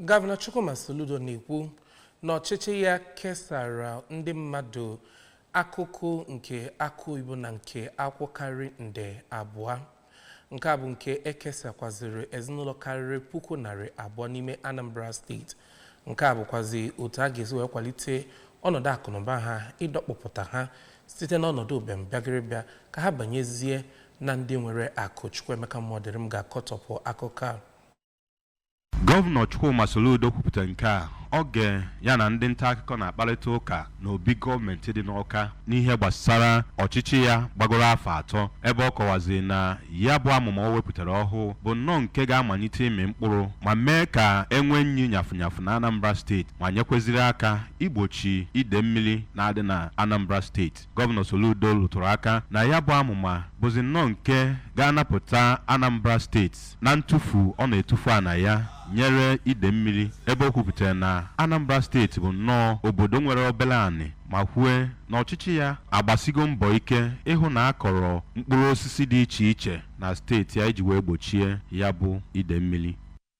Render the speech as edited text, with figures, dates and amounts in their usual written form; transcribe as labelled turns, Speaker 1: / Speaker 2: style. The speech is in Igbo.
Speaker 1: Gọvanọ Chukwuma Soludo na-ekwu na ọchịchị ya kesara ndị mmadụ akụkụ nke akụ oyibo na nke akwụ karịrị nde 2. Nke a bụ nke ekesakwaziri ezinụlọ karịrị 200,000 n'ime Anambra Steeti. Nke a bụkwazi otu a ga-esi wee kwalite ọnọdụ akụnụba ha, ịdọkpụpụta ha site n'ọnọdụ ụbịam bịagịrịbịa ka ha banyezie na ndị nwere akụ. Chukwuemeka Mmụọdịrịm ga-akọtọpụ akụkọ a.
Speaker 2: Gọvanọ Chukwuma Soludo kwupụtara nke a oge ya na ndị nta akụkọ na-akparịta ụka n'obi gọọmenti dị n'Awka n'ihe gbasara ọchịchị ya gbagoro afọ 3, ebe ọ kọwaziri na ya bụ amụma o wepụtara ọhụụ bụ nnọọ nke ga-amalite ịmị mkpụrụ ma mee ka e nwee nyi nyafụnyafụ na Anambra Steeti, ma nyekweziri aka igbochi ide mmiri na-adị na Anambra Steeti. Gọvanọ Soludo rụtụrụ aka na ya bụ amụma bụzi nnọọ nke ga-anapụta Anambra Steeti na ntụfu ọ na-etufu ana ya nyere ide mmiri, ebe o kwupụtara na Anambra Steeti bụ nnọọ obodo nwere obere anị, ma kwue na ọchịchị ya agbasigo mbọ ike ịhụ na a kọrọ mkpụrụ osisi dị iche iche na steeti ya iji wee gbochie ya bụ ide mmiri.